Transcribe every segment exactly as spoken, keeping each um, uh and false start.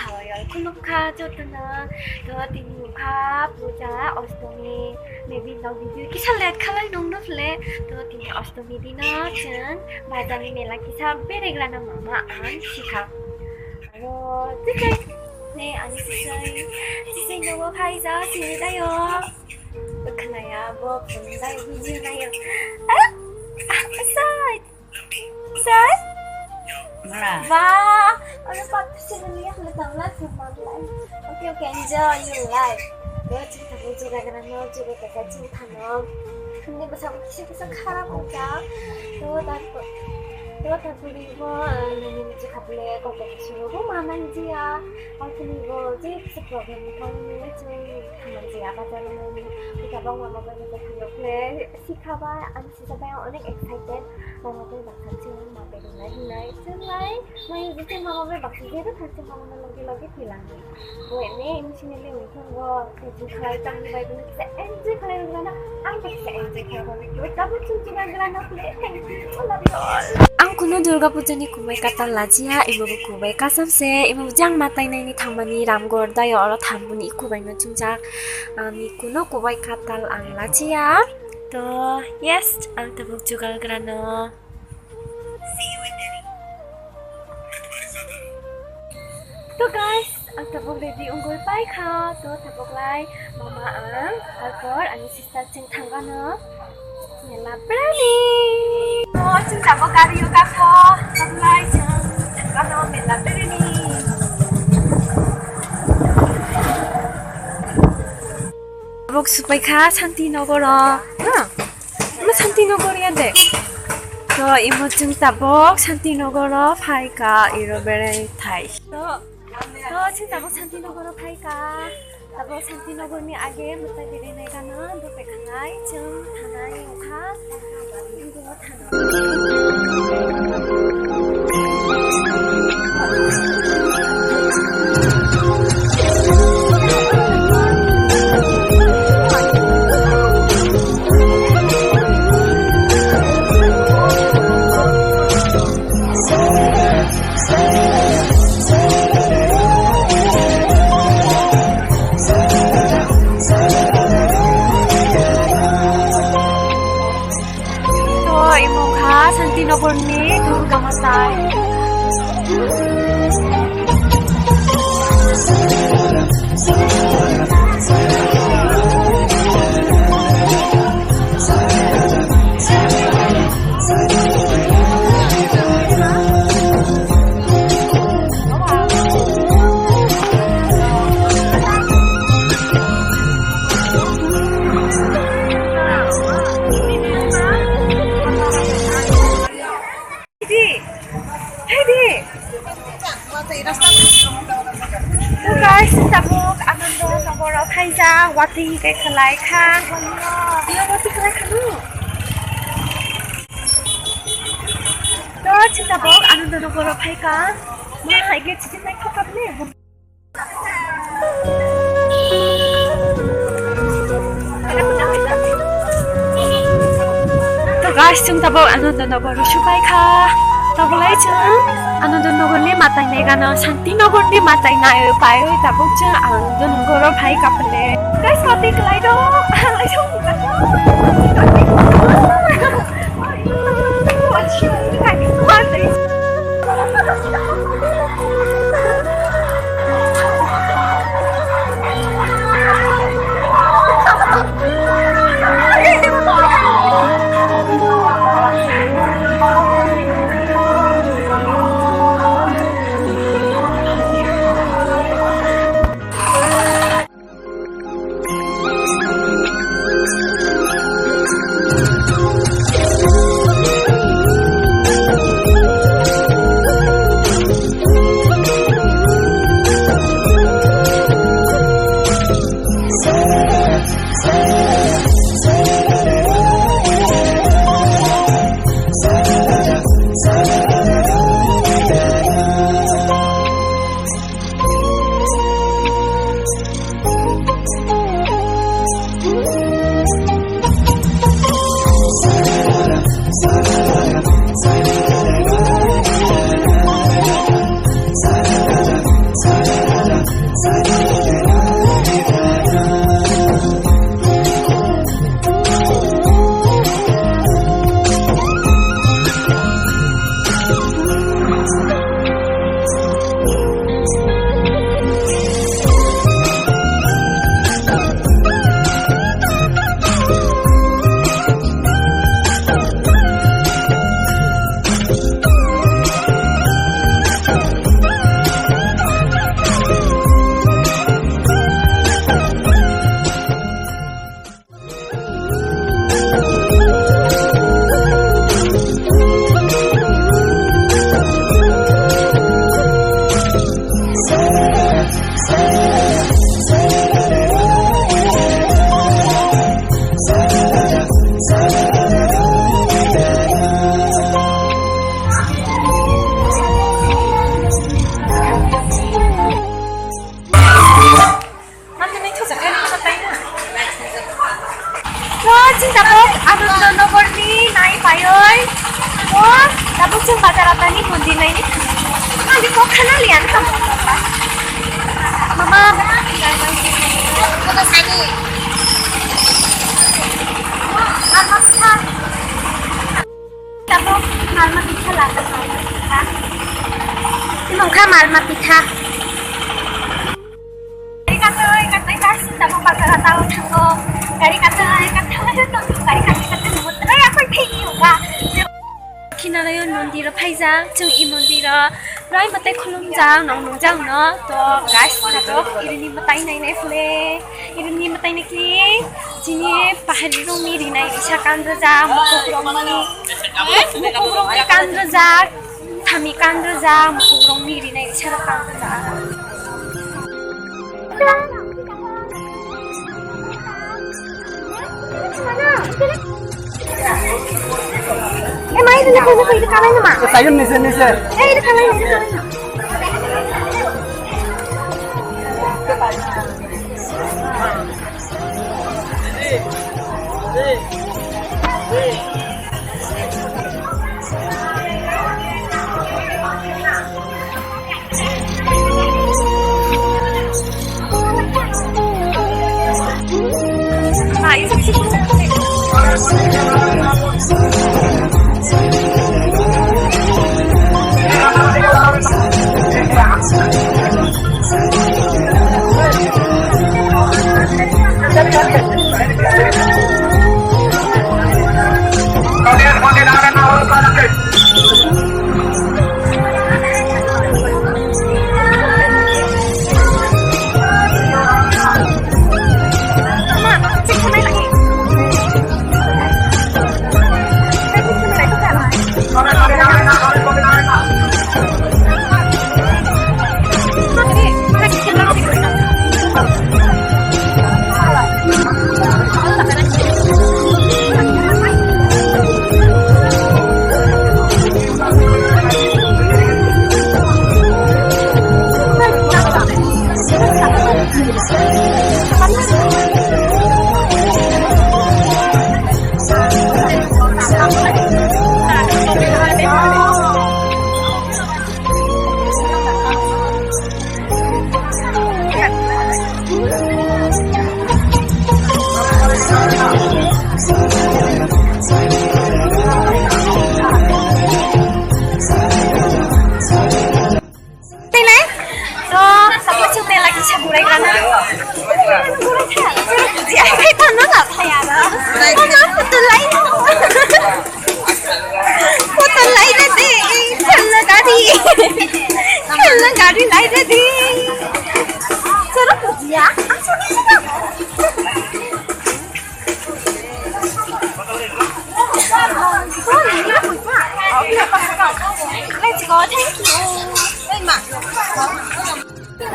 Hello, khulumkha jotono. To tini wngkha puja Ostomi. Maybe no video kisa late khalai nongno phle. To tini Ostomi dino chwng bazarni mela kisa beregrana mama ang sikha. Aro twikai ne ani sisai. Sisai nogo khai ja sini dayo. Khnaya bo phone dai video nayo. Ah, ah, sai. Sir? Mara. Ba, ano pati sila niya hana tangla thumam lai. Okay, okay, enjoy your life. Go ching thabu juga grano juga kaka ching thanom. Hindi basa ko kisa kisa kharap ko ka. To tarpo, to tarpo ni bo nini ni chikhaple ko ko suru bo manang jia. Ako ni bo je kisa problem ko ni ching thanom jia apa jalan ni. Kita bang mama ba ni ko kile sikha ba. Sisa bai ang onek excited, mama bai baksa chwng ma bai rwnai hinai chwng lai, mai je chwng mama bai baksa je rw thang chwng mama no logi logi tilang. Bo ene emotionally wngthang bo, tei chwng khlai tang bai bono kisa enjoy khlai rwna, ang bai kisa enjoy khlai rwna, kibai tabuk chwng chwng rwna khle, thank you, I love you all. Ang kuno Durga Puja ni kubai katal lajiya, imo bo kubai kasam se, imo jang matai nai ni thangmani Ramgarh dayo oro thambuni kubai no chwngjak, ani kuno kubai katal ang lajiya. To, yes, ang tabuk jugal grano. To guys, ang tabuk ready ungui pai kha. To tabuk lai mama ang, tarpor ani sister chwng thangano mela brani. To chwng tabuk gari o kakho, tabuk lai chwng thangano mela brani. Tabuk supai kha Shanti Nogoro. Ha? Imo Shanti Nogor ya de. To imo chwng tabuk Shanti Nogoro phai ka iro berai thai. To, to chwng tabuk Shanti Nogoro phai ka. Tabuk Shanti Nogor ni age mwtai berai nai gana do pe khanai chwng thanai wngkha. To imo kha Shanti Nogor ni Durga Matai. Heidi! Heidi! To guys, tabuk Ananda Nogoro phaijak, watwi khe khlai kha. Watwi khlai kha no? To chwng tabuk Ananda Nogoro phaikha. Ma hai khe chichi nai kha tabuk. To guys, chwng tabuk Ananda Nogor supai kha. Tabuk lai chwng Ananda Nogor ni matai nai gana Shanti Nogor ni matai nai pai tabuk chwng Ananda Nogor o phai kha phle. Guys, mati klai do. Lai chwng. Ani kok khana lian ka. Mama. Kota sani. Mama sa. Tabo malma pitha la. Timo kha malma pitha. Gari kathai kathai ta sita bo bazar ta thango. Gari kathai kathai ta gari kathai kathai mo trai akhoi thei yoga. Khinanayon mondir phaijak, chwng i mondir o rai mwtai khulumjak, nong nungjak no. To guys, khatok irini mwtai nainai phule, irini mwtai naki chini pahari rongni rinai risa kanjajak, mukhuk rongni, mukhuk rongni kanjajak, thami kanjajak, mukhuk rongni rinai risa rok kanjajak. Sayın neyse neyse. Tei nai? To, sabo chwng mela kisa burai gana. Burai kha. Ai, ai, thanno na phai aro. Mama, photo lai no. Photo lai na de. Khelna gari. Khelna gari lai na de. Chalo, bujiya. Let's go, thank you. Hey, ma.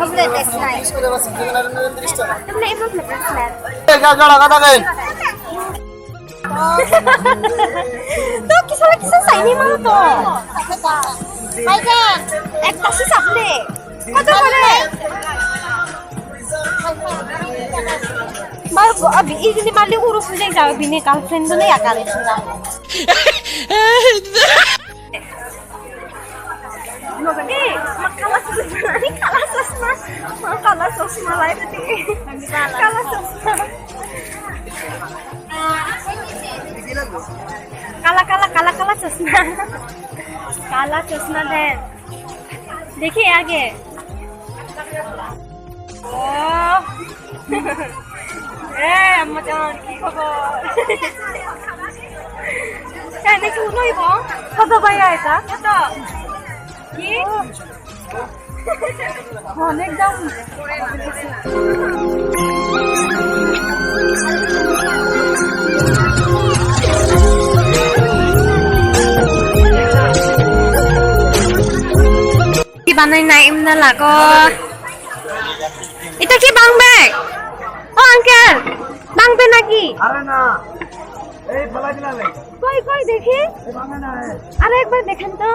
Omelette is nice. Omelette is nice. Hey, ka, ka, ka, ka, ka. To, kisa, kisa saini ma to. Hai, ka. Ekta si sable. Koto bole? Mar, abi, igini mali uru sujai jaga bini girlfriend done ya kare sila. Eh, ma kala chosma, kala chosma, ma kala chosma lai tadi. Kala chosma. Kala, kala, kala, kala chosma. Kala chosma de. Dekhi age. Oh. Eh, Ammajan, ki khobor? Eh, nahi, uno ibo. Koto bai aita? Koto? Ki? Onek dam. Ki banai nai imna lago. Ita ki bang bai? O uncle, bang bai naki? Are na. Ei, phalai dila le. Koi, koi, dekhi. Ei, bang na hai. Are ek bar dekhen to.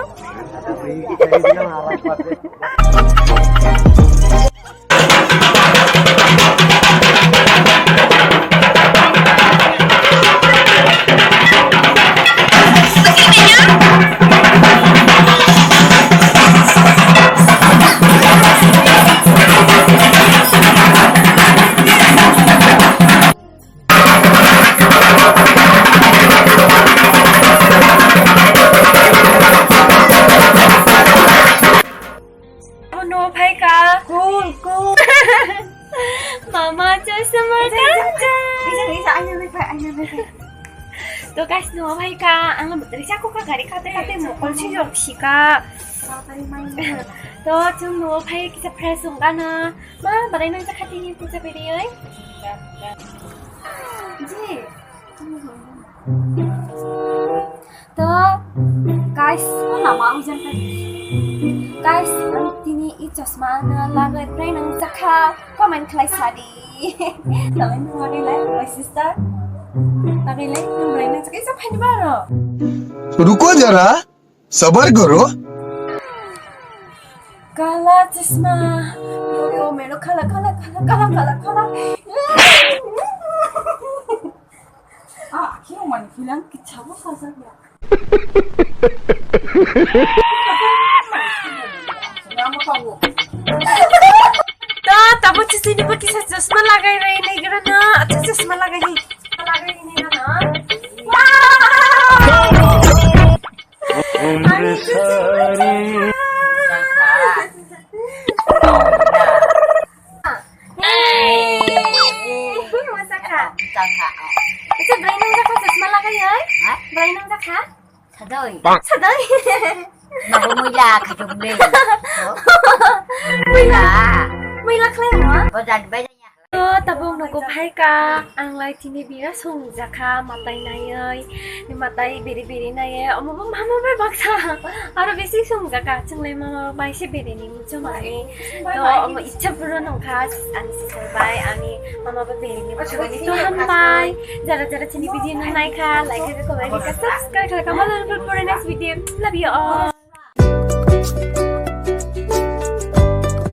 Ei, ei, ei, alag baat hai. Mama chosma ganja. To guys, no bhai ka, ang risa ko ka gari khate khate mokol si jor sika. To chung no bhai kisa fresh ong gana. Ma, balai nang jakha tini puja beri oi. Ji. To, guys, lama hujan tadi. Guys, ang tini i chosma na lagai prai nang jakha comment khlai sadi. Lagai nang lagai lai, my sister. Lagai lai, nang lagai nang jakha isa phaini baro. रुको जरा, सबर करो। Kala chosma. Yo, yo, mero kala, kala, kala. Ah, khe mani philang kichabo sajak ya. Ta, tabo chisi ni baki sa chosma lagai rai nai gira na. Acha chosma lagai ni. Lagai ni na. Wow! Ani chosma. Hey, masa ka? Masa ka? Ese brai nang jakha chosma lagai oi? Ha? Brai nang jakha? Sadoi. Sadoi. Mabo muila khatung de. Muila. Muila khlai mo? Bojan bai. To tabuk nogo phai ka, ang lai tini bira song jakha, matai naioi, matai biri biri naioi, omo bo mama bai baksa, aro bisi song jakha, chwng lai mama bai se biri ni muchung ani, to omo icha puro nong kha, ani sister bai, ani mama bai biri ni muchung ani, to hambai, jara jara chini video no nai kha, like kha, comment kha, subscribe kha, kha, malo pore next video, love you all.